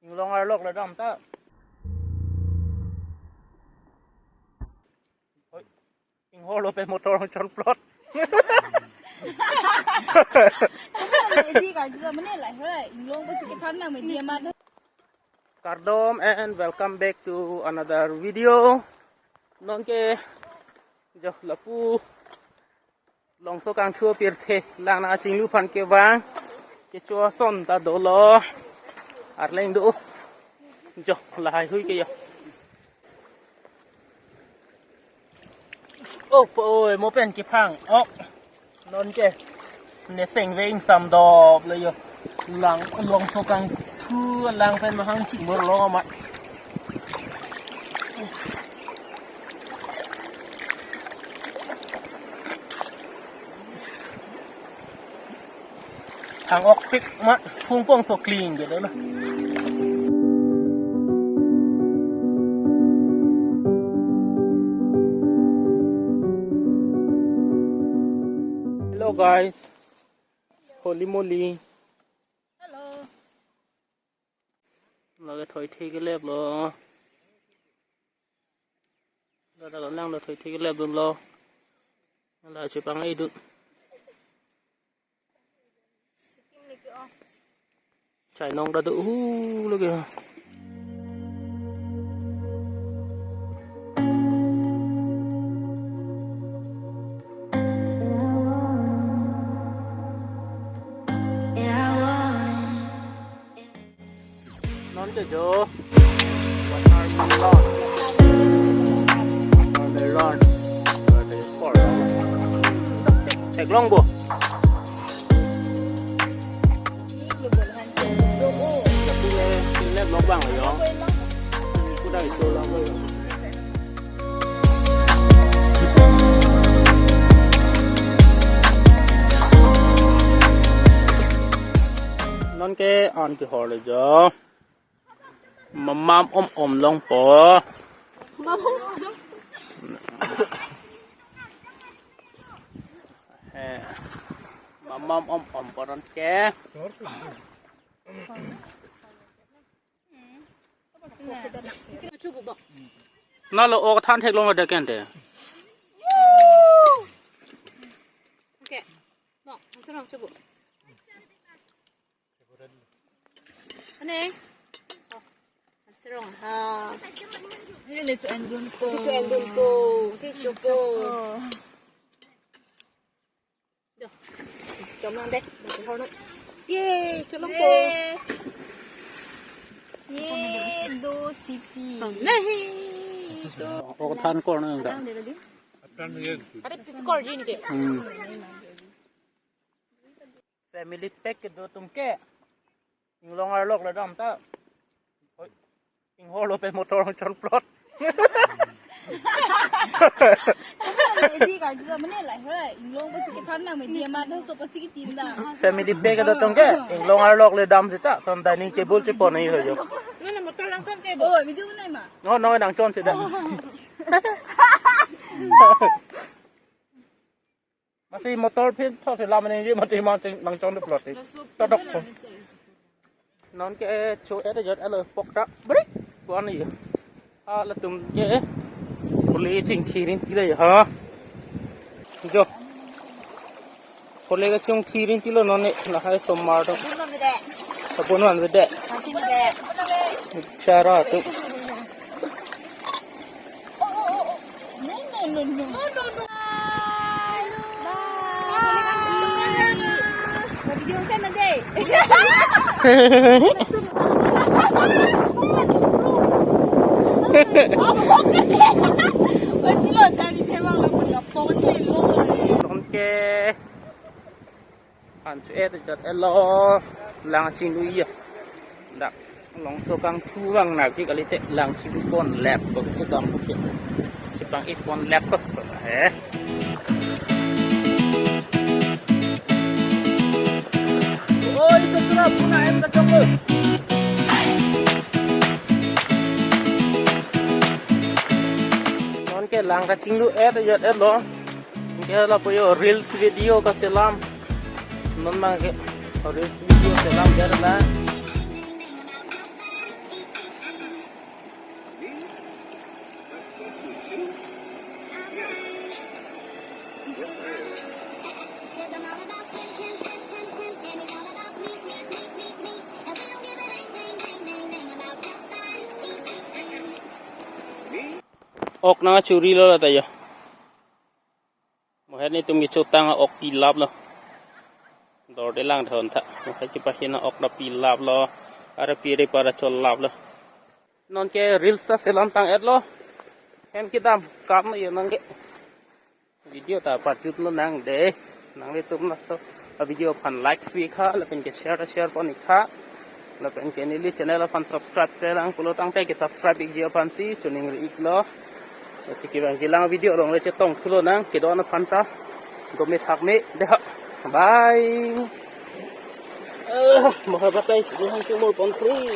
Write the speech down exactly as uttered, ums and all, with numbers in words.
Inglong arlok le dam ta. Hoi. Inghor lo pen motor chonplot. Medi ka juga mene lai, hoi. Inglong pasi kethan nang medi amat. Kardom and welcome back to another video. Nonke jo lapu Longso Kangthu pirthe lang nangchinglu aphan kevang kecho ason ta dolo. Arleng do. Jo lahai hui ke jo. Oh, po oi, mo pen kephang. Oh. Nonke neseng veng samdop le jo. Lang Longso Kangthu lang pen mahang chimur long amat. Ang okpik ma phungpong so clean gitu na. Hello guys. Holy moly. Hello. Lake thoi thek kelep lo. Dada lo lang lo thoi thek kelep dun lo. Ala chepang-i dun. Chai nong dadu hu lake. Nonke jo. Theklong bo. Nonke an kehor le jo. Mamam om om longpo. Eh, mamam om om po nonke. Na lo ok than theklong ada kente. Oke. Bok, ang sarong coba. Ane. Oh, ang sarong. Ha. Ini lucu endun ko. Lucu endun ko. Lucu ko. Dah. Chom lang deh. Ye, chom lang po. Ye, do city. Nahi. Do. Ok than kor na yang da. Ada pisi kor jin ke. Hmm. Family pack kedo atum ke. Inglong arlok le dam ta. Hoi. Inghor lo pen motor chonplot. Medi ka juga mene lai, hoi. Inglong pasi kethan nang medi amat, so pasi ketin da. Family pack kedo atum ke. Inglong arlok le dam seta. Son dining table chepo nai ho jo. Nana motor langchon che bo. Oh, video nai ma. No, no, nangchon seta. Masi motor phin thok si lam nangji mati ma ching nangchon plot ti. Todok ko. Nonke cho et jot alo pok ta. Brik. Kuan ni. Ah, latum ke. Pule chingthi rinti le ha. Jo. Pule kachingthi rinti lo non ne lahai somar to. Sabun man bede. Chara tu. No, no, no, no. No, no, no. Bye. Bye. Video kan nanti. Oke. An chu et jat elo lang chinglu ya. Dak Longso Kangthu vang na ki kalite lang chinglu pon lap ko kedam ke. Chepang-i pon lap ko. Eh. Oi, setra puna em kachok ko. Nonke lang kachinglu et jat elo. Ke lapu jo reels video kaselam. Non mang ke reels video selam der la. Ok nangchurilo lata yo. Mohet netum kechotang ok pilaplo. Dorde lang thon tha. Mohet kepahin ok ta pilaplo. Ara pire para cholaplo. Nonke reels ta selam tang-etlo. Hem kedam kam yo nonke. Video ta patjutlo nang de. Nanglitum laso a video aphan like si tha, lapen ke share share pon-ik tha. Lapen ke neli channel aphan subscribe-kle lang pulo tangte ke subscribe-ikji aphansi choningri-iklo. Lasi kevangji lang video along le chetongthulo nang, kedo-an aphan ta. Dome thakme de ha. Bye. Eh, moha batai, mohang chumol pon free.